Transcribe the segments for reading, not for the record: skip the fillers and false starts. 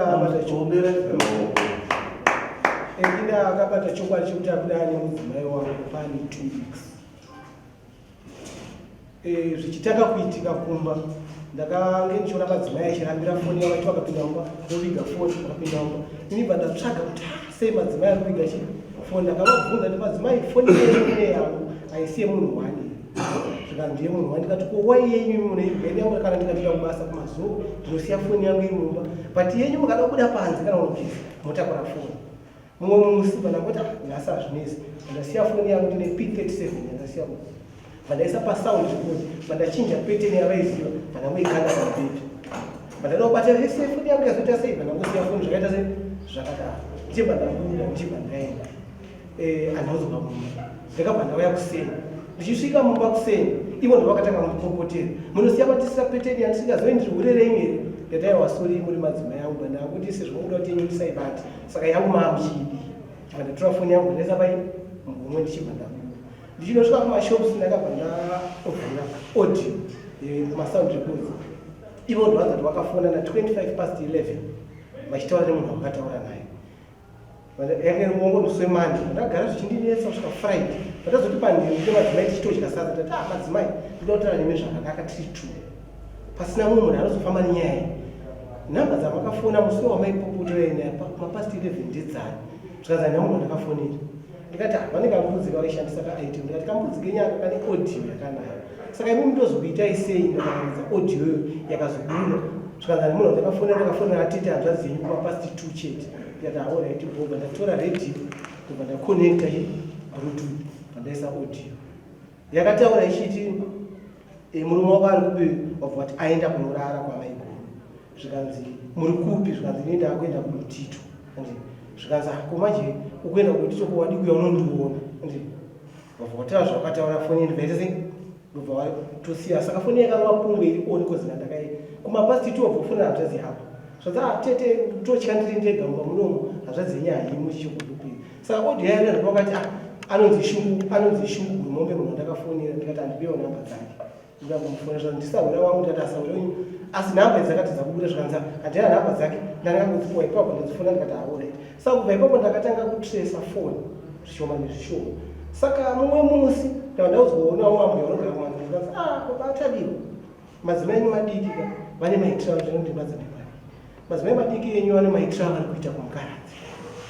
Ndakabata Eki ndakabata chokwadi chekuti akuda nemudzimai wangu pane 2 weeks. Zvichitanga kuitika kumba, ndakange ndichiona madzimai achirambira foni yavo, achiti vakapinda mumba voviga foni, vakapinda mumba. Ini bva ndatsvaga kuti, "Ah, sei madzimai ari kuviga chi foni?" Ndakavabvunza ndi, "Madzimai, foni yenyu neyangu haisi yemunhu wani?" Zvikanzi, "Ndiye munhu wani." Ndikati, "Ko wai yenyu imi munoiviga, ini yangu kana ndikatoenda kubasa kumazoo ndinosiya foni yangu iri mumba, but yenyu mukada kubuda panze kana unogeza motakura foni?" Mumwe musi pandangoti, "Ah, nhasi hazvinesi," ndasiya foni yangu, ndine P37 yandasiya ku vandaisa pasound record, vandachinja pattern yavaiziva, vandangoikanda pamubhedha, vandada kubata vese, foni yangu yazoita sei? Vandangosiya foni zvakaita sei, zvakadaro. Ndichibva ndabuda, ndichibva ndaenda, handauzoka mumba. Ndakabva ndauya kuseni. Ndichisvika mumba kuseni, ivo ndo vakatanga kundipopotera, "Munosiya matisira pattern yandisingazoendi hure renyu here?" Ndati, "Aiwa, sorry, muri madzimai angu, bandanguti sezvo mukuda kuti yenyu ndisaibati, saka yangu maamuchiidi." Chibva ndatora foni yangu, ndaisa pai mumwe, ndichibva ndabuda. Ndichinosvika kumashops, ndakabva ndavhura audio kumasound records. Ivo ndovazati vakafona na25 past 11 vachitaura nemunhu wavakataura naye. Yange iri musi weMonday. Ndagara zvichindinetsa kusvika Friday, pandazoti pandiri nemadzimai tichitodya sadza, tati, "Ah, madzimai, ndoda kutaura nemi zvakanaka tiri two, pasina mumwe munhu anozofamba nenyaya iyi. Nhamba dzamakafona musi wamaipopotera naye mapast 11 ndedzani?" Zvikanzi, "Handina munhu wandakafonera." Ndikati, "Ah, vane kambudzi kavaishandisa kaItem." Ndikati, "Kambudzi kenyaka kane audio yakanayo, saka imi mutozokuitai sei?" Ndakaratidza audio iyoyo yakazobuda. Zvikanzi, "Hani munhu wandakafonera, ndakafonera atete hanzvadzi yenyu kumapast 2 chete." Ndikati, "Alright." Bobva ndatora radio, ndobva ndaconnecta Bluetooth, pandaisa audio yakataura ichiti, "Murume wako ari kupi?" Wabva wati, "Aenda kunorara kwamaiguru." Zvikanzi, "Muri kupi?" Zvikanzi, "Ini ndaakuenda kuDotito." Zvikanzi, "Ah, ko manje ukuenda kuDotito, ko wadi kuya unondiona?" Wabva wataura zvawakataura. Foni ndobva sei, ndobva watosiya. Saka foni yakarova pungwe iri on, cause ndandakai kumapast 2 wabva kufonera hanzvadzi yako. Zvanzi, "Ah, tete, totya ndiri ndega mumba munomu, hanzvadzi yenyu haimo chichokudupiri." Saka audio yayo ndopakati, "Ah, anonzi Shungu, anonzi Shungu Gurumombe munhu wandakafonera." Ndikati, "Handipewo namba dzake, ndoda kumufonera." Zvanzi, "Ndisahwira wangu." Ndikati, "Asahwira wenyu, asi nhamba idzi dzakati dzakubuda." Zvikanzi, "Handina nhamba dzake, ndangangodzipuwa ipapo." Ndadzifona, ndikati, "Alright." Saka kubva ipapo ndakatanga kutresa foni zvishoma nezvishoma. Saka mumwe musi ndava ndaudzwaona wambuya vanogara kumana. Ndikanzi, "Ah, baba Atadiwa, madzimai enyu madiki ka vane maitiro avo." Zvinoti madzimai madiki, madzimai madiki enyu vane maitiro avari kuita kumukaradzi.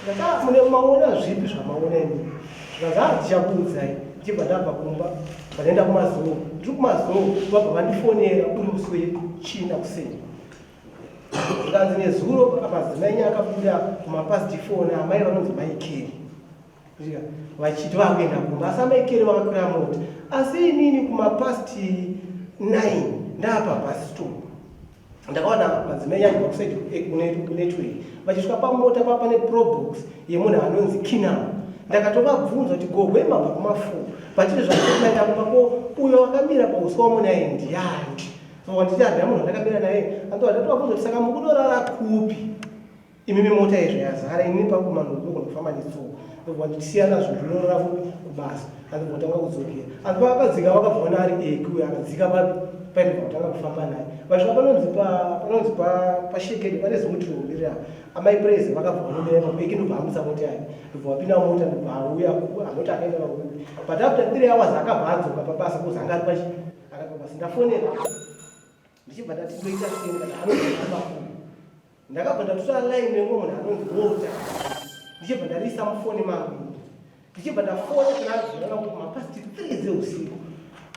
Ndikati, "Ah, mune maona zvipi zvamaona imi?" Zvikanzi, "Ah, ndichakuudzai." Ndichibva ndabva kumba, vandaenda kumazoo. Ndiri kumazoo, vabva vandifonera uri musi weChina kuseni. Zvikanzi, "Nezuro madzimai enyu akabuda kumapast 4 naamai vanonzi Maikeri, vachiti vakuenda kumba, asi amaikeri vakakwira mota, asi inini kumapast 9 ndapa bus stop ndakaona madzimai yangu pakuside kunetwork vachisvika pamota pa pane Probox yemunhu anonzi Kinam. Ndakatovabvunza kuti, 'Gogwe, mabva kuma4 vachiti zvakumaenda kumba, ko uyo wakamira pauswa wamunaye ndiani?' So wanditi, 'Handina munhu wandakamira naye.' Andova ndatovabvunza kuti, 'Saka mukunorara kupi imimi mota izvo yazara? Inini pakumanhu kufamba netsoka.' Ndobva ndisiyana nazvo, ndinorara kubasa." Andobva kutanga kudzokera, asi vakadzika vakabva vana ari eki uyo akadzika papi paindobva kutanga kufamba naye. Vasvika panonzi paShekedi, pane zimuti romirira, amai Praise vakabva vanomira ipapo. Eki ndobva amutsa mota yake, ndobva vapinda mota, ndobva auya. Anoti akaenda pakupi, but after 3 hours akabva adzoka pabasa, kuzi anga ari pachi akati pabasa. Ndafonera, ndichibva ndati, "Ndoita sei?" Ndikati, "Anozofamba kupi?" Ndakabva ndatora line nemumwe munhu anonzi Walter, ndichibva ndarisa mufoni mangu, ndichibva ndafona kuna adzimai vangu kumapast 3 dzeusiku,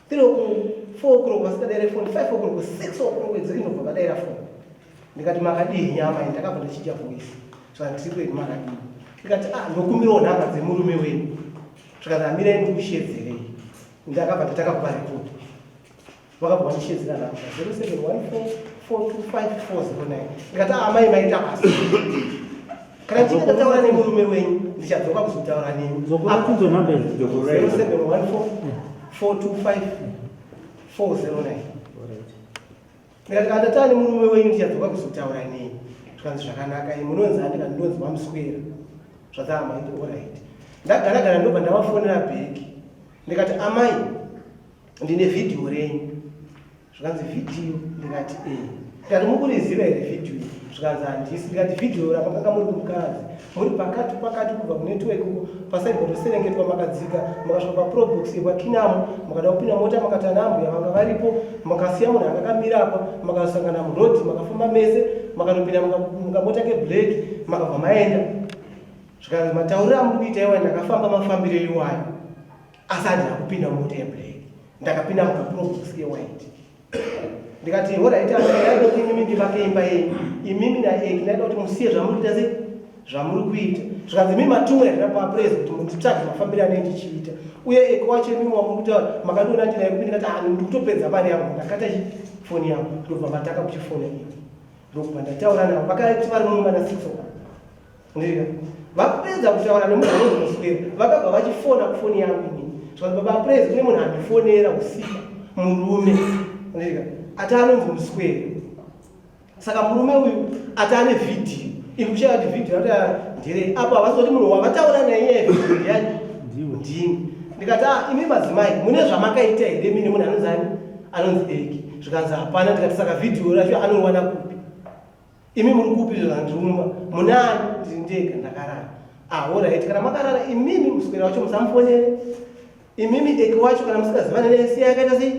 3 o'clock, 4 o'clock, vasikadaire foni, 5 o'clock, 6 o'clock dziri, ndobva vadaira foni. Ndikati, "Makadii nyama?" Ndakabva ndachinja voice. Zvanzi, "Tiri kwedu, makadii?" Ndikati, "Ah, ndokumbirawo nhamba dzemurume wenyu." Zvikanzi, "Amirai ndikushedzerei." Ndakabva ndatanga kuvarekodha. Vakabva vandishedzera nhamba 0714425409. Ndikati, "Ah, amai, maita basa. Kana ndichinge ndataura nemurume wenyu, ndichadzoka kuzotaura nemi." Dzokora kunzo nhamba idzi. 0714 425 409. Ndikati, "Kana ndataura nemurume wenyu, ndichadzoka kuzotaura nemi." Zvikanzi, "Zvakanaka. Munonzi ani?" Ndikati, "Ndinonzi Vamuswera." Zvazaamaiti, "Alright." Ndagara gara, ndobva ndavafonera back. Ndikati, "Amai, ndine vhidhiyo renyu." Zvikanzi, "Vhidhiyo?" Ndikati, "E." Ndikati, "Mukuriziva here vhidhiyo?" Zvikanzi handisi. Ndikati vhidhiyo ramakanga muri kumukadzi muri pakati pakati kubva kunetwork uko pasaibord serengetwa makadzika makasvika paprobox yekwakinamo makada kupinda mota makati ana ambuya vanga varipo makasiya munhu anga akamira apa makasangana muroad makafamba mese makanopinda mukamota keblack makabva maenda. Zvikanzi matauriro amuri kuita iwayo ndakafamba mafambiro iwayo asi handina kupinda mumota yeblack ndakapinda mukaprobox kewhite. Ndikati horaiti ndaida kuti imimi ndivake imba yenyu imimi naeki ndaida kuti musiye zvamuri kuita sei zvamuri kuita. Zvikanzi imimi matumwa here napaprezi kuti munditsvage mafambiro anei ndichiita uye eki wacho imimi wamuri kutaura makandiona ndinaye kupi ndikati ah ndiri kutopedza mari yangu ndakata chi foni yangu ndobva matanga kuchifona ini ndokubva ndataura navo vakati vari mumba na 6 o'clock Ndika vapedza kutaura nemunhu anonzi Muswera vakabva vachifona kufoni yangu inini zvikanzi baba Praise kune munhu andifonera usiku murume ndika ati anonzi Muswera saka murume uyu ati ane vhidhiyo ini kushaya kuti vhidhiyo ati nderei apo havasi kuti munhu wavataura naye nyaya yevhidhiyo ndiyani ndini ndikati ah imi madzimai mune zvamakaita here mine munhu anonzi ani anonzi Eki zvikanzi hapana ndikati saka vhidhiyo racho anoriwana kupi Imi muri kupi zvandirumba munani ndiri ndega ndakarara. Ah alright kana makarara imimi muswera wacho musamufonere. Imimi eki wacho kana musingazivane naye siya akaita sei?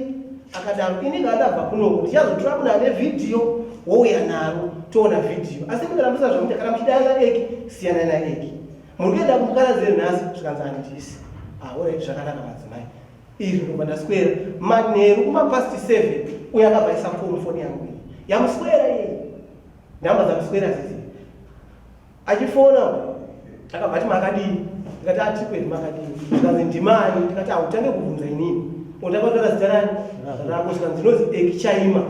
Akadaro ini kana ndabva kunoko ndichazotora munhu ane vhidhiyo wouya naro toona vhidhiyo. Asi imi kana musina zvamuita kana muchidana naeki siyanai naeki. Muri kuenda kumukaradzi here nhasi zvikanzi handisi. Ah alright zvakanaka madzimai. Izvi ndobva ndaswera manheru kuma past 7 uyo akabva aisa call mufoni yangu iyi yamuswera iyi nhamba dzamuswera zizi achifona akabva ati makadii ndikati atikweri makadii zvikanzi ndimani ndikati hautange kubvunza inini otanga kutaura zita rani rako zvikanzi ndinonzi ekichaima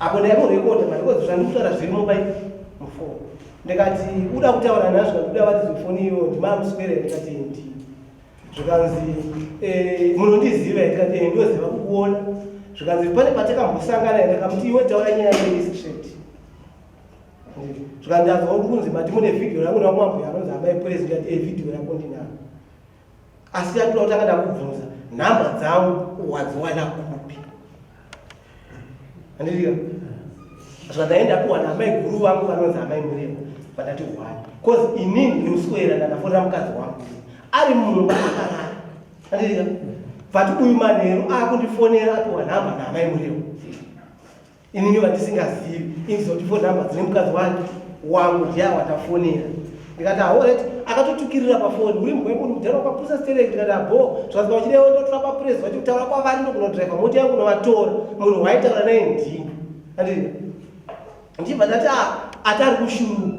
apo ndaimurekodha marekodzi zvandikutaura zvirimo pai mufoni ndikati uda kutaura nazvo ndikuda varidzi foni iyo ndimamuswere ndikati ndii Zvikanzi eh, munondiziva here? Ndikati eh, ndoziva kukuona. Zvikanzi pane patakambosangana here? Ndakamuti iwe taura nyaya yenyu straight. Zvikanzi ndanzwa kunzi mati mune video rangu nakumambuya anonzi amai Praise. Ndikati eh, video rako ndinaro. Asi yatoda kutanga ndakubvunza nhamba dzangu wadziwana kupi? Handitika? Zvandaenda kuwa naamai guru vangu vanonzi amai Murema vandati hwani. Cause inini ndinoswera ndakafonera mukadzi wangu ari mumba akarara. Handitika? But uyu manheru akundifonera apiwa nhamba naamai Murema. Inini vandisingazivi indizoti phone number dzine mukadzi wake wangu ndiye watafonera. Ndikati alright akatotukirira pafoni uri mbwa yemunhu mudhara wakapusa stereki ndikati abho zvikanzi vachidewo ndotora papress vachikutaura kwavari ndokunodriver mota yangu unovatora munhu waitaura naye ndini andii ndibva ndati ah, ati ari kushurugwi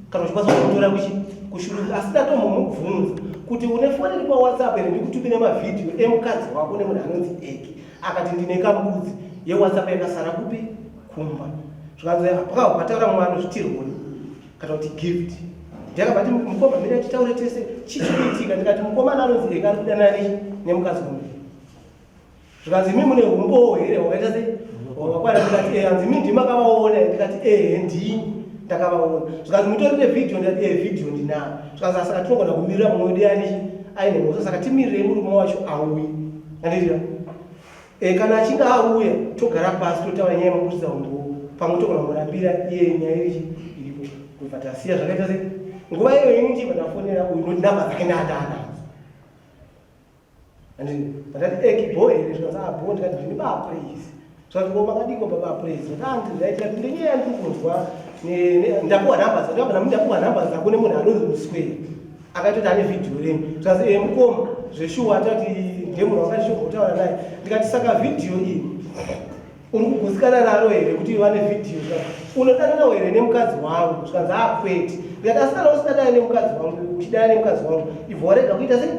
kana uchikwanisa kumutora kuchi kushurugwi asi ndatombomubvunza kuti une foni iri pawhatsapp here ndikutumire mavhidhiyo emukadzi wako nemunhu anonzi eki akati ndine kambudzi yewhatsapp yakasara kupi kumba zvikanzi pakabva pataura mumwe anozvitirwoni kana kuti gift ndakabva ti mukoma mira titaure tese chichikuitika ndikati mukomana anonzi eka ari kudanana nei nemukadzi uyu zvikanzi imi mune umbowo here wakaita sei wakakwana ndikati eh hanzi imi ndimi makavaona here ndikati eh ndini ndakavaona zvikanzi mutorire vhidhiyo ndikati eh vhidhiyo ndinayo zvikanzi saka tinogona kumirira mumwe wedu yani aine mhosva saka timirirei murume wacho auye anditira E, kana achinge auya togara pasi totaura nyaya yemakuritsa umbowo pamwe togona kumurambira iye nyaya irichi iripo kubva tasiya zvakaita sei nguva iyoyo ini ndibva ndafonera uyu noti namba dzake ndaataanadzo anditi ndakati eki bho here zvikanzi ah bho ndikati ndini bapraise zvikanzi ko makadiko baba praise ndati ndaitira kuti ndenyaya yandiri kunzwa ndapuwa nhamba dzako ndakabva ndamuti ndapuwa nhamba dzako nemunhu anonzi muswere akatoti ane vhidhiyo renyu zvikanzi e mukoma zveshuwa atati ndiye munhu wakati kutaura naye ndikati saka vhidhiyo iyi uri kugutsikana naro here kuti vane vhidhiyo unodananawo here nemukadzi wangu zvikanzi akwete ndikati asi kana usingadani nemukadzi wangu uchidana nemukadzi wangu ibva warega kuita sei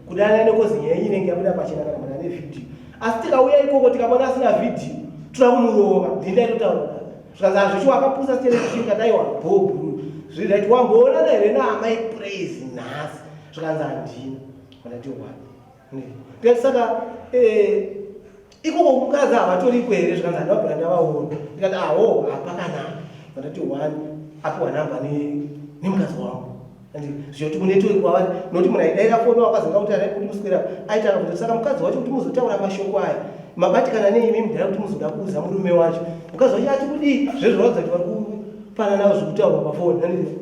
kudanana nekozi nyaya iyi inenge yabuda pachena kana munhu ane vhidhiyo asi tikauya ikoko tikamona asina vhidhiyo toda kumurova ndindaitotaura Zvikanzi hazvichi wakapusa stereki dai wabhobhu zviri wamboonana here naamai Praise nhasi zvikanzi handina ndati one ndikati saka eh, ikoko mukadzi havatoriko here zvikanzi handina kubvira ndavaona ndikati aho hapakanaka ndati one apiwa nhamba nemukadzi wangu zvinoti kunetwork kwavari nokuti munhu aidaira foni wakazonga kuti arai kuti muswera aitaura kuti saka mukadzi wacho kuti muzotaura mashoko aya mabatikana nei imi mudhara kuti muzoda kuuza murume wacho mukadzi wacho ati kudii zvezvo vaudza kuti vari kupanana zvekutaurwa pafoni, handiti?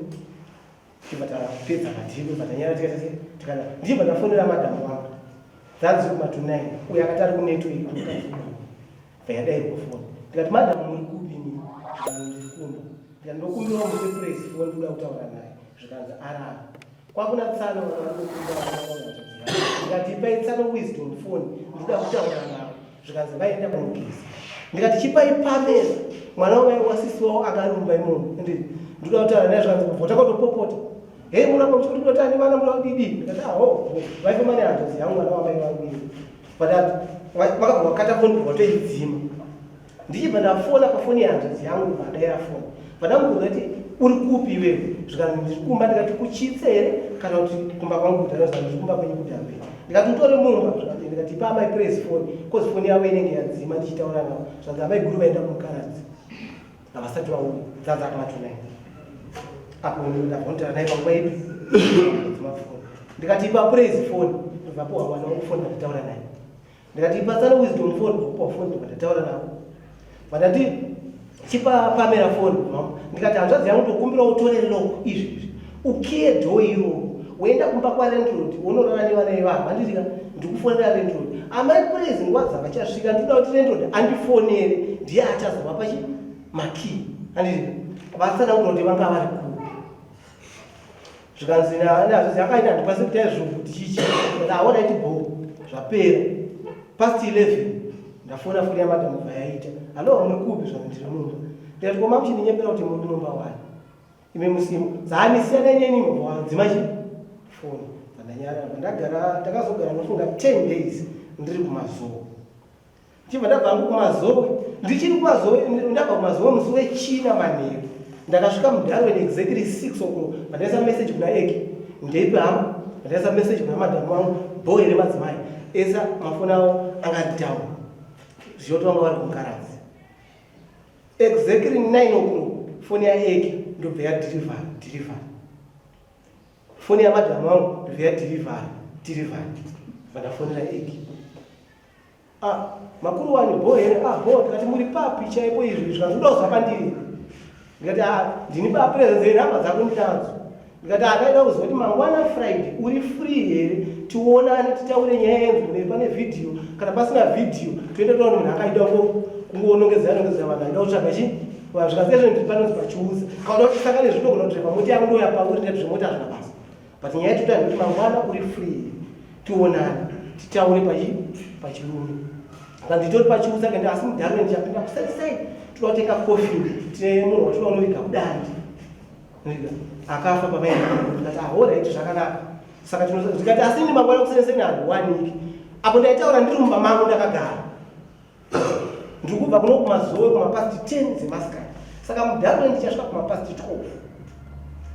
Tibva tapedza madhiri, bva tanyara tikaita sei, tikada. Ndibva ndafonera madam wangu. Dzanzi kuma to 9. Uyo akati ari kunetwork mukadzi uyu. Bva yadairwa foni. Ndikati madam muri kupi imi? Zvikanzi ndiri kumba. Ndikati ndokumbirawo mupe praise foni ndoda kutaura naye. Zvikanzi arara. Kwakuna tsano vanga vari kukumba vanga Ndikati ipai tsano wisdom foni ndoda kutaura navo. Zvikanzi vaenda kunogeza. Ndikati chipai Pamela mwana wamai wasisi wavo akarumba imomo. Ndoda kutaura naye zvikanzi kubva takatopopota. Hei muramba muchikuti kutotani vana muda kudidi. Ndikati aho ah, vaifamba nehanzvadzi yangu mwana wamai vangu iyo. But vakabva vakata foni kubva vatoidzima. Ndichibva ndafona pafoni yehanzvadzi yangu vadaira foni. Vandamubvunza kuti uri kupi iwewe? Zvikanzi ndiri kumba ndikati kuchitse here kana kuti kumba kwangu kudhara zvikanzi ndiri kumba kwenyu kudhara. Ndikati utore mumba zvikanzi ndikati ipa amai praise foni cause foni yavo inenge yadzima ndichitaura navo. Zvikanzi amai guru vaenda kumukaradzi. Havasati vauya. Dzadza akamatonai. Apo ndabva kutaura naye panguva ipi? Dzima foni. Ndikati ipa praise foni. Ndobva apiwa mwana wangu foni ndataura naye. Ndikati ipa tsano wisdom phone kupa phone ndobva ndataura navo. Vandati chipa Pamela phone mama. Ndikati hanzvadzi yangu tokumbira utore lock izvi izvi. Ukiye door iro. Woenda kumba kwa landlord wonorara nevana ivavo. Handiti ka ndikufonera landlord. Amai Praise nguva dzavachasvika ndinoda kuti landlord andifonere ndiye achazovapa chi makey. Handiti vatsanangura kuti vanga vari kupi. Zvikanzi nazvo akaita handikwanisi kuita izvo kuti chichi. Ndikati aona iti bho zvapera. Past 11 ndafona foni yamadam bva yaita. Hallo muri kupi zvanzi ndiri mumba. Ndikati ko mamuchininyepera kuti muri mumba wani. Imi musimo. Zani siyana neni mubva wadzima chi foni. Ndanyarara ndagara ndakazogara nofunga 10 days ndiri kumazowe. Ndichibva ndabva hangu kumazowe ndichiri kumazowe ndabva kumazowe musi wechina manheru ndakasvika mudarwen exactly 6 o'clock vandaisa message kuna eki ndeipi hangu vandaisa message kuna madhamu vangu bho here madzimai esa mafoni avo anga ari down zvichoti vanga vari kungaradzi exactly 9 o'clock foni yaeki ndobva yadhirivhara dhirivhara foni yamadhamu vangu ndobva yadhirivhara dhirivhara vandafonera eki Ah, makuru wani bho here? Ah, bho ndikati muri papi chaipo izvi izvi zvandoda kuzwa pandiri. Ndikati ah, ndini ba presence nhamba dzako ndinadzo. Ndikati ah, ndaida kuzwa kuti mangwana Friday uri free here? Tionane titaure nyaya yenzu ne pane video kana pasina video toenda toona munhu akaida kungonongedzera nongedzera vanhu aida kutsvaga chi vanhu zvikanzi ezvo ndiri panonzi pachiuza kana uda kuti tisangane zvinogona kudriva mota yangu ndouya pauri ndati zvemota hazvina basa But nyaya yatota ndekuti mangwana uri free tionane titaure pachi pachirume. Kana nditori pachiusa kende asi mudhara ndichapinda kusai sai toda kutenga coffee tine munhu watinoda kunoviga kudandi. Akafa pamaenda ndikati ah alright zvakanaka. Saka tinoza ndikati asi ini mangwana kuseni seni handiwaniki. Apo ndaitaura ndiri mumba mangu ndakagara. Ndiri kubva kuno kumazowe kumapast 10 dzemasikati. Saka mudhara ndichasvika kumapast 12.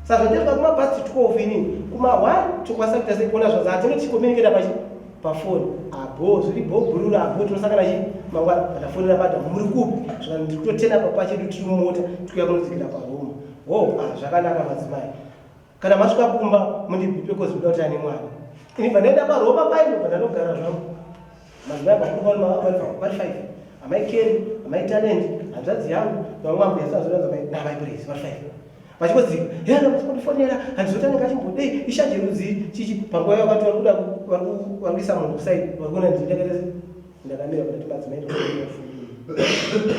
Saka zvandisvika kumapast 12 inini kuma 1 tokwanisa kuita sei kuona zvanzi hatinge tichicommunicata pachi pafoni abo zviri bho bhururu abo tinosangana chi mangwana pandafonera madam muri kupi zvikanzi ndiri kutotena papa chedu tiri mumota tikuya kunodzikira paroma ho ah zvakanaka madzimai Kana masvika kumba mundibhipe kozi ndoda kuti ane mwana. Ini bva ndaenda paroma pai ndobva ndanogara zvangu. Madzimai abva kuruka vari five. Amai Kerry, amai Talent, hanzvadzi yangu, nevamwe ambuya sazvinonzi amai naamai Praise vari five. Vachingodzika, hee ndakufonera, handizoti anenge achimbodei, ishanje rudzii, chichi. Panguva iyo vakati vari kuda vari kuisa munhu kuside, vari kuona ndini ndakaita sei? Ndakamira kuti madzimai ndokufonera foni.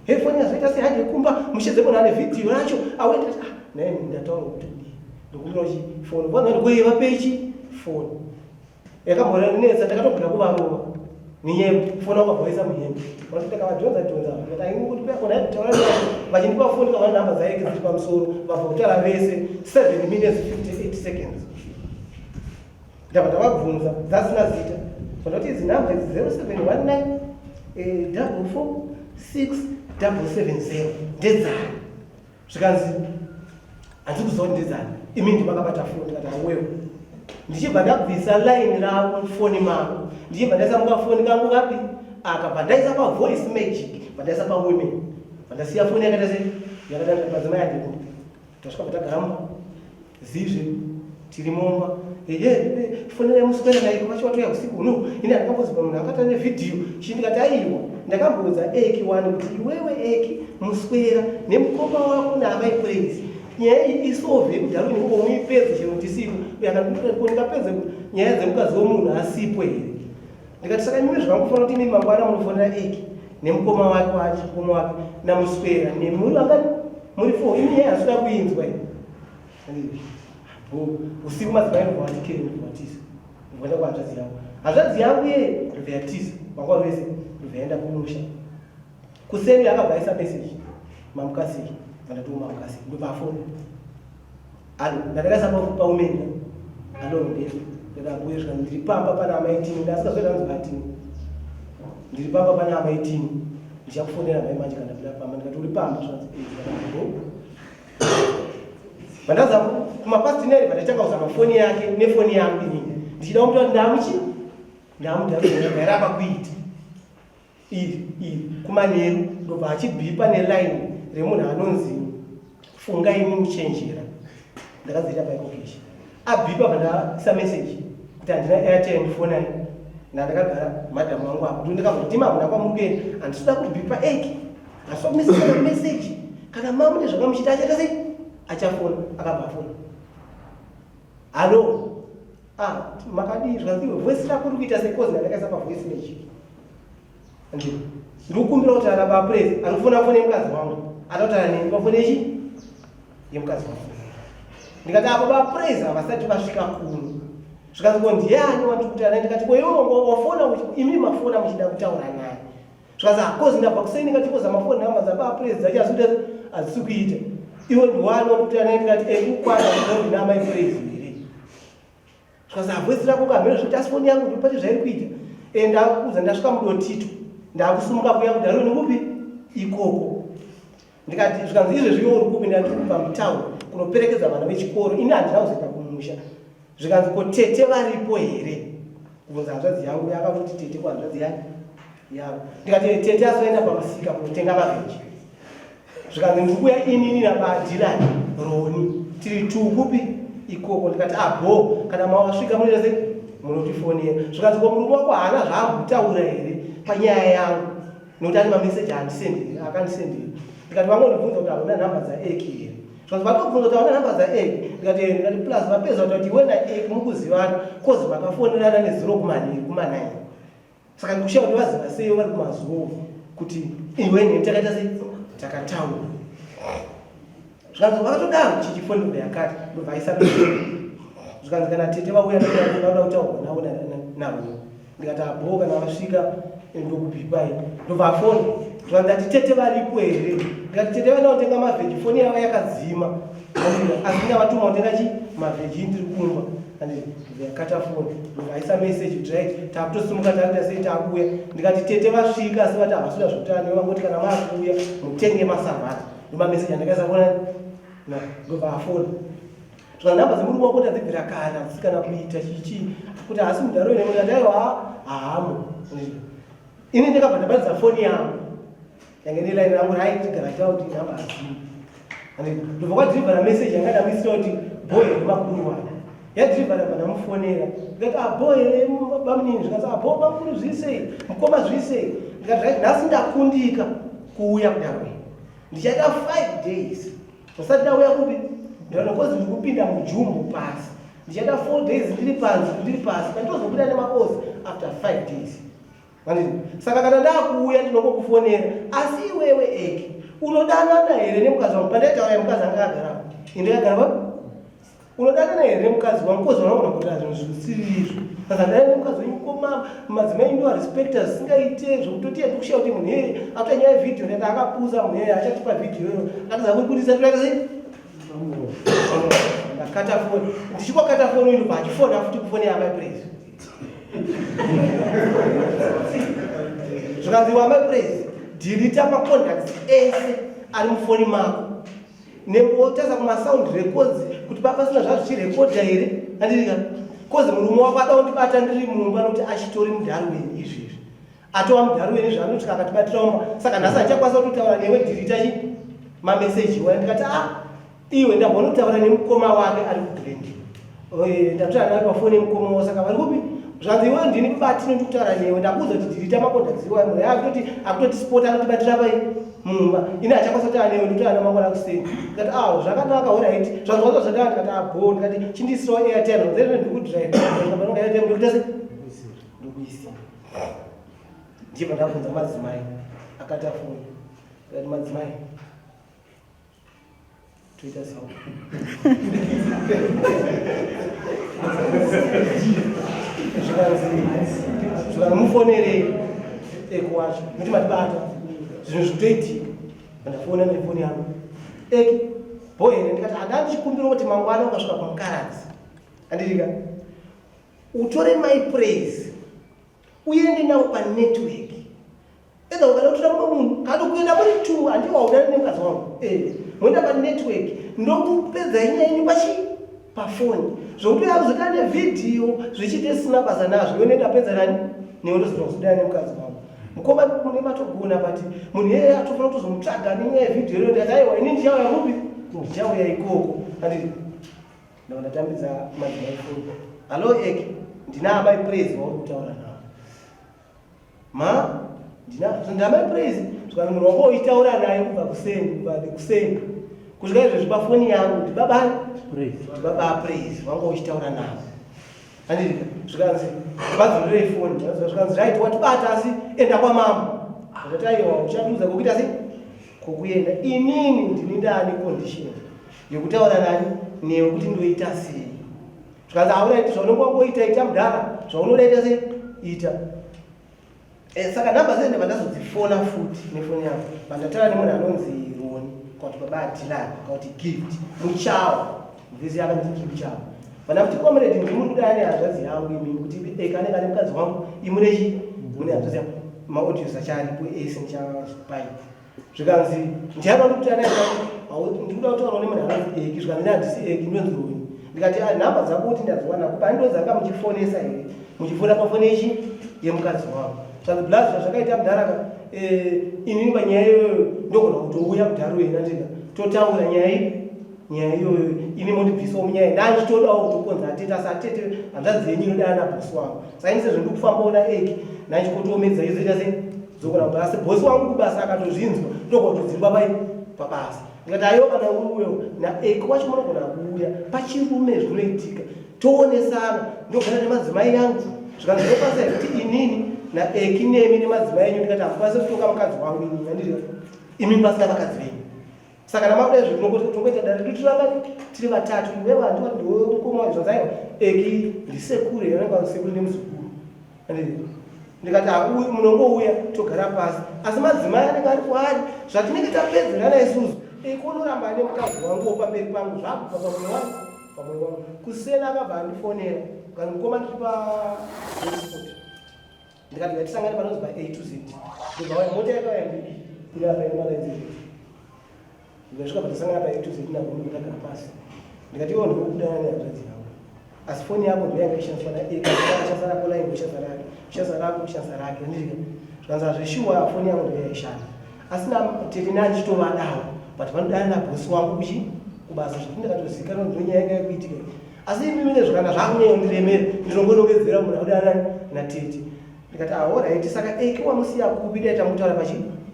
Hee foni yazoita sei hande kumba, mushedze munhu ane vhidhiyo racho, awenda ah Naye ndataura kuti kudii ndokumbira chi foni kwanza ndikuiva pechi foni yakambonetsa ndakatogona kuvarova nenyaya yekuti foni wakabvaisa muhembe vanoti ndakavadhonza dhonza ndikati aini kuti kuyakona kutaura vachindipa foni kavana nhamba dzaike dziri pamusoro vabva kutaura vese 7 minutes 58 seconds ndabva ndavabvunza dzasina zita vandoti idzi nhamba idzi 0719 44 6 770 ndedzani Zvikanzi handisi kuziva kuti ndedzani imi ndimakabata foni ndikati awewo ndichibva ndabvisa line ravo mufoni mavo ndichibva ndaisa mukafoni kangu kapi aka bva ndaisa pavoice magic bva ndaisa pawomen bva ndasiya foni yakaita sei yakadai madzimai andiko tasvika patagara mumba zizve tiri mumba. Ehe, fonera muswera naye vacho watouya usiku uno. Ini handingamboziva munhu akata nevhidhiyo. Chii ndikati aiwa. Ndakamboudza Eki wani kuti iwewe Eki muswera nemukoma wako naamai Praise. Nyaya iyi isolve kudhara unenge muipedze chero ndisipo. Uyo akandikuti ndingapedze nyaya dzemukadzi wemunhu asipo here? Ndikati saka imimi zvamukufanira kuti imimi mangwana munofonera Eki nemukoma wake wacho mukoma wake namuswera nemuri vangani muri four imi nyaya hasida kuinzwa iyi. Usiku madzimai ndobva vatikere ndobva vatiza ndobva vaenda kuhanzvadzi yangu. Hanzvadzi yangu iye ndobva yatiza mangwana wese ndobva yaenda kumusha. Kuseni akabva aisa message mamukasei ndati mamukasei ndobva afona. Alo ndakaisa paumenda alo ndiye ndakabuya zvika ndiri pamba pana amai Tini ndasikazoita hanzi vatini ndiri pamba pana amai Tini ndichakufonera mai manje kana ndabuda pamba ndikati uri pamba zvanzi eh, Vandaza kumapast nine vandatanga kuzama foni yake nefoni yangu inini ndichida kumuti ndamuchi ndamudairapa kuita iri iri kumanheru ndobva achibhipa neline remunhu anonzi fungai muchenjera ndakadziita paikokeshi abhipa vandaisa message kuti handina airtime fonai nandakagara madhamu wangu apo ndikazoti mamuna kwamuri kuenda handisida kubhipa eki handisida kumesana message kana mamune zvakamuchita achaita sei achafona akabva afona hallo ah makadii zvikanzi iwe voice rako ri kuita sekozi ndandakaisa pavoice message ndiri kukumbira kuti ana baprez ari kufona fone yemukadzi wangu anotaura neni pafone yechi yemukadzi wangu ndikati apo baprez havasati vasvika kuno zvikanzi ko ndiani wandiri kutaura naye ndikati ko iwe wafona imi mafona muchida kutaura naye zvikanzi hakozi ndabva kuseni ndikati koza mafoni namba dzabaprez dzacho asi kuita hadzisi kuita iwe ndiwani wandiri kutaura naye ndikati ekukwana ndina amai praise here Zvikanzi havoisi rako kamheno zvekuti asi foni yangu ndopati zvairi kuita. E ndakuudza ndasvika mudotito. Ndakusumuka kuya kudaro nekupi ikoko. Ndikati zvikanzi izvezvi iwe uri kupi ndati kubva mutown kunoperekedza vana vechikoro ini handina kuzoenda kumusha. Zvikanzi ko tete varipo here? Kubvunza hanzvadzi yangu yakatoti tete kuhanzvadzi yangu. Yangu. Ndikati tete asoenda pamusika kunotenga mavheji. Zvikanzi ndiri kuuya inini naBaDilani Roni tiri two kupi ikoko ndikati abho ah, kana mawasvika munoita sei munotifonera zvikanzi ko murume wako haana zvaambutaura here panyaya yangu nokuti ane mameseji andisendere akandisendera ndikati vangondibvunza kuti hauna nhamba dzaeki here zvikanzi vatobvunza kuti hauna nhamba dzaeki ndikati eh, ndikati plus vapedza kuti iwe naeki mukuzivana kozi makafonerana nezuro kumanheru kumanaini Saka ndikushaya kuti vaziva sei vari kumazuva kuti iwe neni takaita sei takataura. Zvikanzi vakatodaro chichifoni ndobva yakati ndobva aisa zvikanzi kana tete vauya vanoda kutaurwa navo navo ndikati abho kana vasvika ndokubhipai ndobva afoni zvikanzi ndati tete varipo here ndikati tete vaenda kutenga mavheji foni yavo yakadzima asi ndavatuma kutenga chi mavheji ndiri kumba Ndakata foni ndikaisa message kuti right takutosimuka takuita sei takuuya ndikati tete vasvika asi vati havasida zvekutaura newe vangoti kana makuuya mutenge masavhati ndomameseji andakaisa kona ndobva afona zvika nhamba dzemurume wako tadzibvira kare hadzisi kana kuita chichii kuti haasi mudharo ine ndikati aiwa haamo ini ndakabva ndabatidza foni yangu yange nelaini rangu raitigara chita kuti nhamba hadzimo ndobva kwadhirivhara message yanga ndamisira kuti boy here makuru wani yadhirivhara bva ndamufonera ndikati ah boy here bamunini zvikanzi ah boy bamukuru zvisei mukoma zvisei ndikati right nhasi ndakundika kuuya kudaro ndichaita five days ndisati ndauya kupi ndinokozi ndikupinda mujumbo pasi ndichaita four days ndiri panzi ndiri pasi pandinozobuda nemakozi after five days Saka kana ndakuuya ndinongokufonera asi iwewe eke unodanana here nemukadzi wangu pandaitaura yemukadzi anga akagara indakagara pa unodanana here nemukadzi wangu kozi vanogona kuita zvinhu zvisiri izvo saka ndai nemukadzi wenyu koma madzimai ndo arespecta zvisingaite zvekutoti yatikushiya kuti munhu iyeye atoita nyaya yevhidhiyo ndati akapusa munhu iyeye achatipa vhidhiyo iyoyo akatiza kuribudisa toita sei ndakata foni ndichikokata foni ino pachifona futi kufoni yamai praise zvikanzi wamai praise dhilita macontacts ese ari mufoni mako neotarisa kumasound records kuti papasina zvazvichirekodha here andirika kozi murume wako ada kundibata ndiri mumba nokuti achitori mudharweni izvezvi atova mudharweni zvaanoti akatibatira umba saka nhasi achakwanisa kutotaura newe dhilita chi mameseji iwaya ndikati ah iwe ndambonotaura nemukoma wake ari kuglendale. Eh, ndatotaura naye pafoni yemukoma wavo saka vari kupi zvanzi iwe ndini mubati nondikutaura newe ndakuudza kuti dhirita macontacts iwayo munhu akutoti akutoti sport anotibatira pai mumba ini achakwanisa kutaura newe ndikutaura namangwana kuseni ndikati awo zvakanaka horaiti zvanzi wanza zvadaa ndikati abo ndikati chindisirawo airtime then ndikudrive ndikati airtime ndikuita se ndokuisira ndibva ndabvunza madzimai akati afoni ndikati madzimai toita sei zvikanzi zvikanzi mufonerei eko wacho nokuti matibata zvinhu zvikutoitika ndafona nefoni yangu eki bho here ndikati handa ndichikumbira kuti mangwana ukasvika pamukaradzi andirika utore my praise uende nawo panetwork either ukada kutora mumwe munhu kana kuenda muri two handiwa udani nemukadzi wangu eh moenda panetwork ndokupedza inyaya yenyu pachi pafoni zvokuti uya kuzoita nevhidhiyo zvichiita isina basa nazvo iwe ndapedza nani newe ndozoita kuzodana nemukadzi wangu mukoma mune matogona but munhu iyeye atofanira kutozomutsvaga nenyaya yevhidhiyo iro ndati aiwa ini ndichauya kupi ndichauya ikoko anditi Ndabva ndatambidza madzimai foni. Hallo Eke, ndina amai Praise vauri kutaura navo. Ma, ndina ndamai Praise zvikanzi munhu wako uchitaura naye kubva kuseni, kubva kuseni. Kusvika izvezvi pafoni yangu ndibaba Praise. Ndibaba Praise wanga uchitaura navo. Handiti zvikanzi vadzorerei foni. Zvikanzi right watibata asi enda kwamambo. Ndakati aiwa uchandiudza kokuita sei? Kokuenda. Inini ndini ndane condition. yekutaura nani newe kuti ndoita sei zvikanzi hauna iti zvaunenge wangoita ita mudhara zvaunoda ita sei ita eh, saka nhamba dzee ndabva ndazodzifona futi nefoni yangu vandataura nemunhu anonzi roni kakuti baba adilani kakuti gift muchawa mvezi yakanditi muchawa vana kuti comrade ndimuri kudaya nehanzvadzi yangu imimi kuti eka anenge ane mukadzi wangu imunechi mune hanzvadzi yangu maaudios acharipo ese ndichapai zvikanzi ndiani wandikuti ana ndikuda kutaura nemunhu anonzi eki zvikanzi ne handisi eki ndonzi roni ndikati ah, nhamba dzako kuti ndadziwana kupi andinonzi anga muchifonesa here muchifona pafoni ichi yemukadzi wangu zvanzi blaz zvazvakaita mudharaka eh, inini panyaya iyoyo ndogona kutouya mudharo wena ndika totaura nyaya iyi nyaya iyoyo ini mondibvisawo munyaya ndanchitodawo kutokonza atete asi atete hanzvadzi yenyu inodana nabhosi wangu saka ini sezvo ndikufambawo naeki ndanchikotoomedza izoita sei dzokona kubasa asi bhosi wangu kubasa akatozvinzwa ndokutodzingwa pai pabasa ndikati aiwa kana uyo naeki wacho munogona kuuya pachirume zvinoitika toonesana ndogara nemadzimai yangu zvikanzi ndokwanisa here kuti inini naeki nemi nemadzimai enyu ndikati hamukwanise kutoka mukadzi wangu inini andiri imi pasina vakadzi venyu saka namakuda izvo tinongoita dare redu tirangani tiri vatatu iwewe handiwa ndiwe mukoma wacho zvanzi aiwa eki ndisekuru here anenge sekuru nemuzukuru ndikati hauyi munongouya togara pasi asi madzimai anenge ari kwaari zvatinenge tapedzerana isusu eki unoramba ane mukadzi wanguwo pamberi pangu zvakubva pamwe wangu pamwe wangu kusena akabva andifonera kani mukoma ndiri pa ndikati ngatisangane panonzi pa a to z ndobva waya mota yakauya ndii iri apa ine malaidzi ndikasvika patasangana pa a to z ndaguma ndakagara pasi ndikati iwo ndikukudana nehanzvadzi yangu asi foni yako ndo yanga ishandiswa na a shandisa rako line shandisa rake shandisa rako shandisa rake ndika zvikanzi hazveshuwa foni yangu ndo yaishanda asi tete nandichitovadawo but vanodana nabhosi wangu kuchi kubasa zvekuti ndakatozikanwa ndonyaya yanga yakuitika asi imi mine zvakanga zvakunyanyondiremera ndinongonongedzera munhu akudana natete ndikati ahoraiti ah, saka eki wamusiya kupi dai tamutaura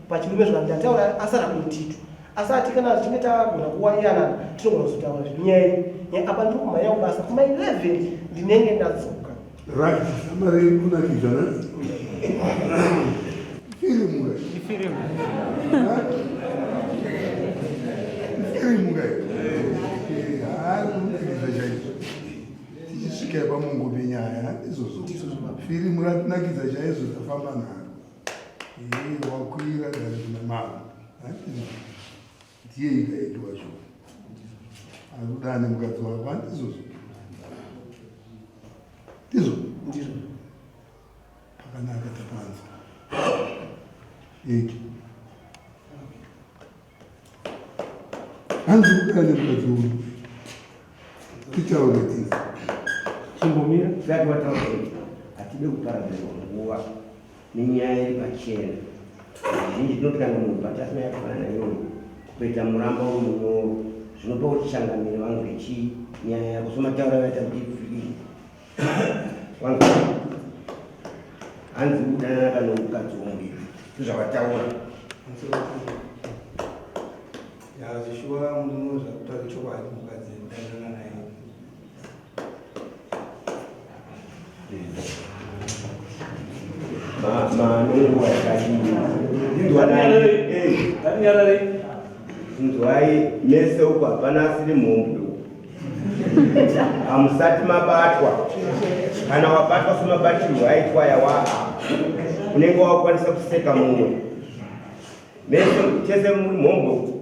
pachirume zvikanzi ndataura asara kumutito asi ati kana tichinge tagona kuwayanana tinogona kuzotaura zvenyaya iyi nyaya apa ndiri kumhanya kubasa kuma 11 ndinenge ndadzoka right samari kunakidza ne firimu kai ifirimu firimu kai haa kunakidza chaizvo tichisvika pamongo penyaya izvozvo firimu ratinakidza chaizvo tafamba naro wakwira dare kuna mambo ndiye ikaiti wacho arikudane mukadzi wako handizvozvo ndizvo ndizvo pakanaka tapanza eki hanzi kudane mukadzi uyu titaure tizi chimbomira zati wataura hatide kuparadzirwa nguva nenyaya iri pachena zhinji tinoti kana munhu patasina yakafanana iyoyo kuita muramba uri munyoro Zvinopa kuti changamire vanzwe chii nyaya yako somataura vaita kuti ipfirire. Wanzwa? Hanzi kudanana kana mukadzi womuriri. Ndozvavataura. Ya zvishuwa murume zvakutaura chokwadi mukadzi ndadanana naye. Manenguva yakadini? Inzwanai. Inzwai mese uko hapana asiri mhombwe uko. Hamusati mabatwa. Kana wabatwa semabatirwo aitwa yawa unenge wakwanisa kuseka mumwe. Mese tese muri mhombwe uko.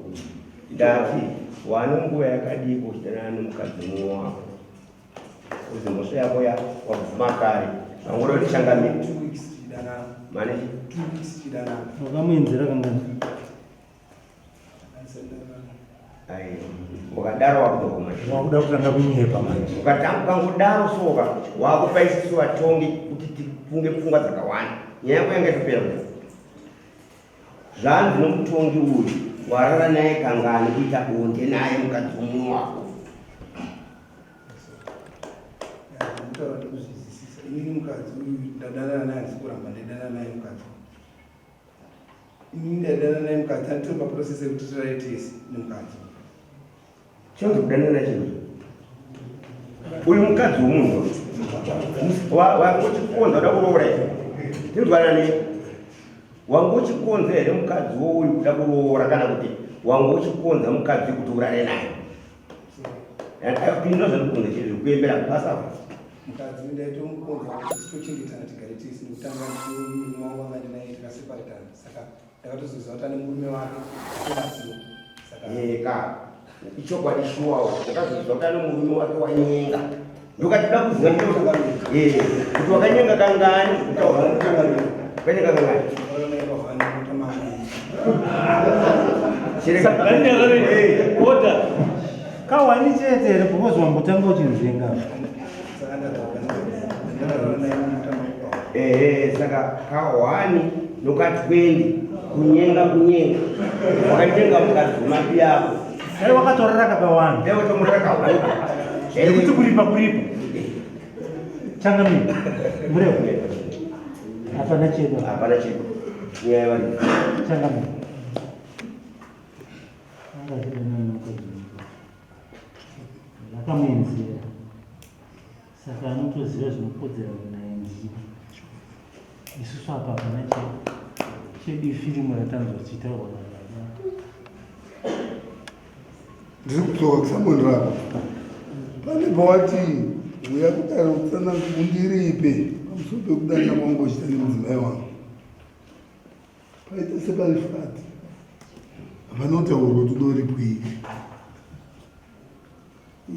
Ndati wane nguva yakadii kuchidanana nomukadzi mumwe wako. Uzi mhosva yako ya wabvuma kare. Vangura kuti changamire. 2 weeks tichidanana. Mane 2 weeks tichidanana. Wakamuenzera kangani? Wakadaro wakuda kumashure. Wakuda kutanga kunyepa manje. Ukatanga ukangodaro soka wakupa isusu vatongi kuti tifunge pfungwa dzakawanda. Nyaya yako yanga itopera kudai. Zvanzi nomutongi uyu warara naye kangani kuita bonde naye mukadzi womumwe wako. Ndikutaura ndikuzvizisisa. Inini mukadzi uyu ndadanana naye handisi kuramba ndaidanana naye mukadzi. Inini ndaidanana naye mukadzi anditori paprocess yekuti tirare tese nemukadzi. Chinonzi kudanana chinhu. Uyu mukadzi womunhu wangochikonza uda kuroora here? Tinzwanani? Wangochikonza here mukadzi wouyu kuda kuroora kana kuti wangochikonza mukadzi kuti urare naye? Pindura zvandikukonza chii zvekuembera basa apo. Mukadzi ndaitomukonza kuti titochengetana tigare tese nekutanga murume wangu anga ndinaye tikaseparetana saka ndakatozoziva kuti ane murume wake atorasiwa saka Eka, ichokwadi shuwawo wakazoziva kuti ane murume wake wanyenga ndokatida kuziva Eh, kuti wakanyenga kangani wakanyenga kangani Order. Kawani chete here because wambotanga uchinzvenga. Ehe, saka kahwani noka20 kunyenga kunyenga wakanyenga mukadzi wemabi ako Dai wakatorera kakawanda. dai wakatorera kahwani Nekuti kuripa kuripa. Changamire. Murefu. Hapana chedu. Hapana chedu. Nyaya vari. Changamire. Anga achidana nomukadzi wake. Ndakamuenzera. Saka anotoziva zvinokodzerana naye ndini. Isusu apa hapana chedu. Chedu ifirimu ratanzwa tichitaurwa nababa. Ndiri kudzoka kusamoni rako. Pane pawati uya kudare kutsananga undiripe pamusoro pekudana kwangu uchita nemudzimai wangu. Paita separi flat. Hapana kutaurwa kuti udoripwei.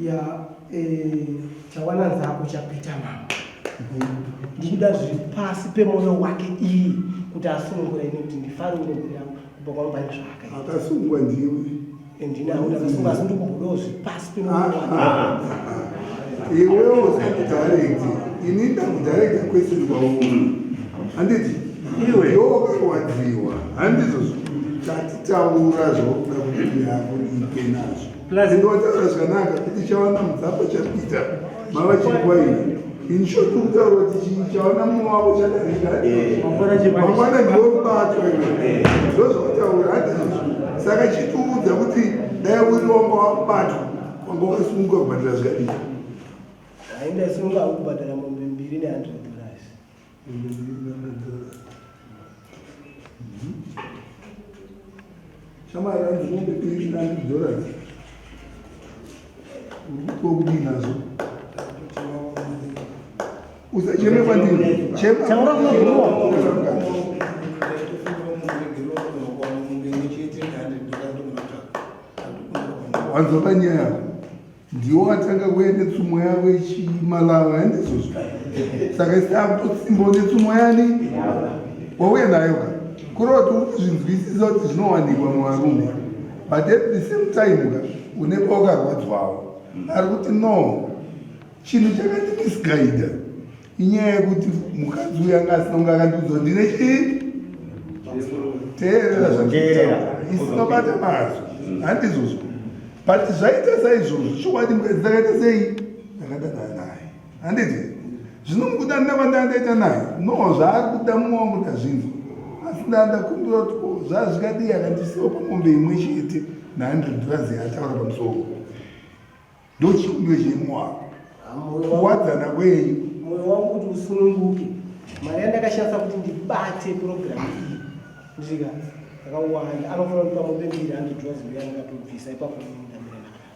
Ya eh, chawana nzako chapita mama. Ndinoda zviri pasi pemoyo wake iye kuti asunungure ini kuti ndifare nemhuri yangu kubva kwangu pane zvaakaita. Akasungwa ndiwe. Ndini hangu ndakasunga asi ndikumbodawo zviri pasi pemoyo wake. Ah, ah. Iwewe usakudirect. Ini ndakudirect question kwauri. Handiti? Iwe iwe wakarwadziwa. Handizvozvo. Chatitaura zvauri kuda kuti yako ipe nazvo. Plus ndotaura zvakanaka kuti chawana mudzapa chapita mava chirikwa ini. In short kutaura kuti chawana mumwe wako chadarika. Mangwana ndiwe kubatwa iwe. Ndozvawataura handizvozvo. Saka chitiudza kuti dai uri wanga wakubatwa wanga wakasununguka kubhadhara zvikadii. Haindaisununguka kubhadhara mombe mbiri ne 100 dollars. Shamwari hanzi mombe mbiri ne 100 dollars. Uri kudii nazvo? Usacheme kwandiri. Chema. Taura kunoguwa. Wanzwa panyaya yako. Ndiwo watanga kuuya netsumo yavo yechiMalawi handizvozvo? Saka isu takutotsimbawo netsumo yani wauya nayo ka kureva kuti uri kuzvinzwisisa kuti zvinowanikwa muvarume but at the same time ka une pawakarwadzwawo ari kuti no chinhu chakandibisgaidha inyaya yekuti mukadzi uyu anga asina kunge akandiudza kuti ndine chii teerera Teerera. zvaisina bata mazwi handizvozvo. But zvaita saizvozvo chokwadi mukadzi ndakaita sei? Ndakadanana naye. Handiti? Zvino mukudanana kwandandaita naye no zvaari kuda mumwe wangu ndazvinzwa. Asi ndandakumbira kuti ko zvazvikadii akandisiwa pamombe imwe chete na 100 dollars yaataura pamusoro. Ndochikumbiro chemumwe wako. Kuwadzana kwenyu. Moyo wangu kuti usununguke. Mari yandakashandisa kuti ndibate program iyi. Ndika yakawanda anofanira kundipa mombe mbiri 100 dollars ndoyandingatobvisa ipapo ndamira ndakadaro.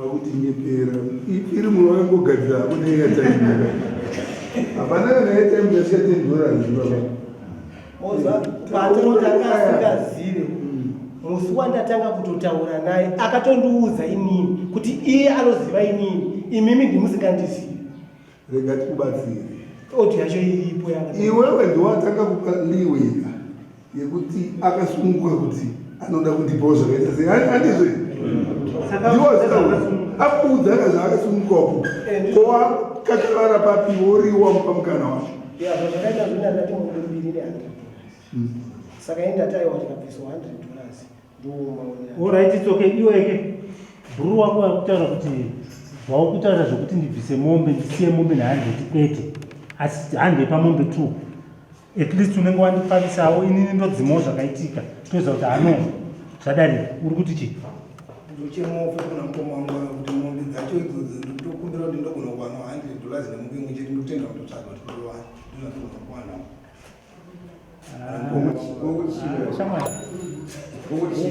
Wakutinyepera. Ifirimu wakangogadzira hako neairtime. Hapana kana airtime yasvika 10 dollars baba. Oza paanotanga asingazive musi wandatanga kutotaura naye akatondiudza inini kuti iye anoziva inini imimi ndimusingandizivi. Rega tikubatsire. Audio yacho iripo yaka. Iwewe ndiwatanga kupa leeway yekuti akasununguka kuti anoda kundipawo zvakaita sei handizvo ndiwakuudza ka zvaakasununguka wakupa eh, ko wakakavara papi woriwa mupa mukana wacho zvakaita zvina ndati mombe mbiri ne 100 dollars hmm. saka ini ndati aiwa ndikabviswa 100 dollars Alright, it's okay. Iweke bhuru wako wakutaura kuti waukutaura zvekuti ndibvise mombe ndisiye mombe nehandeti kwete asi hande pamombe two at least unenge wandiparisawo inini ndodzimawo zvakaitika toziva kuti hano zvadarika uri kuti chii ndochemawo futi kuna mukoma wangu kuti mombe dzacho idzodzo ndokumbira kuti ndogona kuwana 100 dollars nemombe imwe chete ndotenda kutotsvaga kuti ndowana ndozvandogona kuwanawo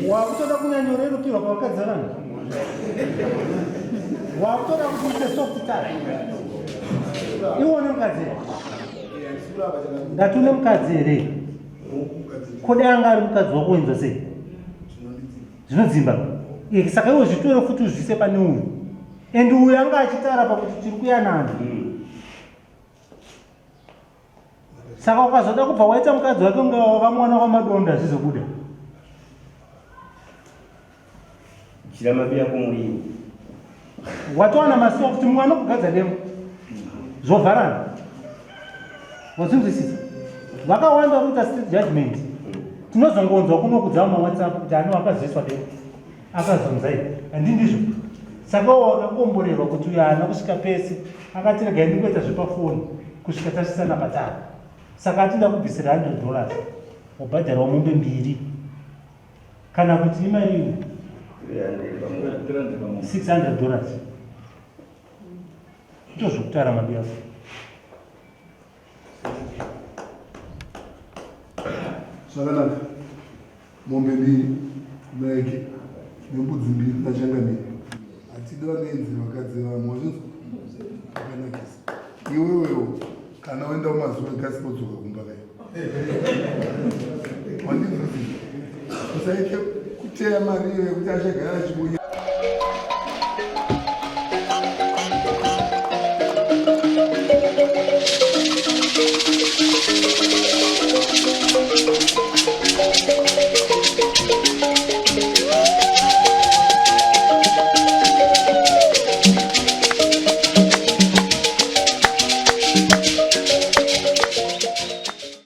Wakutoda kunyanyorerukirwa pavakadzi vevanhu. Wakutoda kuti uite soft touch. Iwe une mukadzi here? Ndati une mukadzi here? Ko dai anga ari mukadzi wako wainzwa sei? Zvinodzimba. Eh, saka iwe zvitore futi uzvise pane uyu. And uyu anga achitaura pakuti tiri kuyanana. Saka ukazoda kubva waita mukadzi wake unge wakamuwana kwamadonda zvizobuda. Chira mabiya kumuriwo. Watowana masoft mumwe anokugadza demo. Zvovharana. Wazvinzwisisa? Vakawanda vari kuita street judgment. Tinozongonzwa kuno kudza ma WhatsApp kuti ano akazoiswa demo. Akazonza iye. Handi ndizvo. Saka wakakomborerwa kuti uyo haana kusvika pese. Akati regai ndingoita zvepafoni kusvika tasvisana patara. Saka atinda kubvisira 100 dollars. Wobhadharawo mombe mbiri. Kana kuti imari iwe? 600 dollars. Ndozvokutaura mabiyaso. Zvakanaka. Mombe mbiri naike nembudzi mbiri nachangamire. Hatidi vanoenzera vakadzi vamwe wazvinzwa? Zvakanakisa. Iwewewo kana waenda kumazuva kasika udzoka kumba kai. Wandinzwisisa? Usaite kuteya mari iyo yekuti achagara achibunya.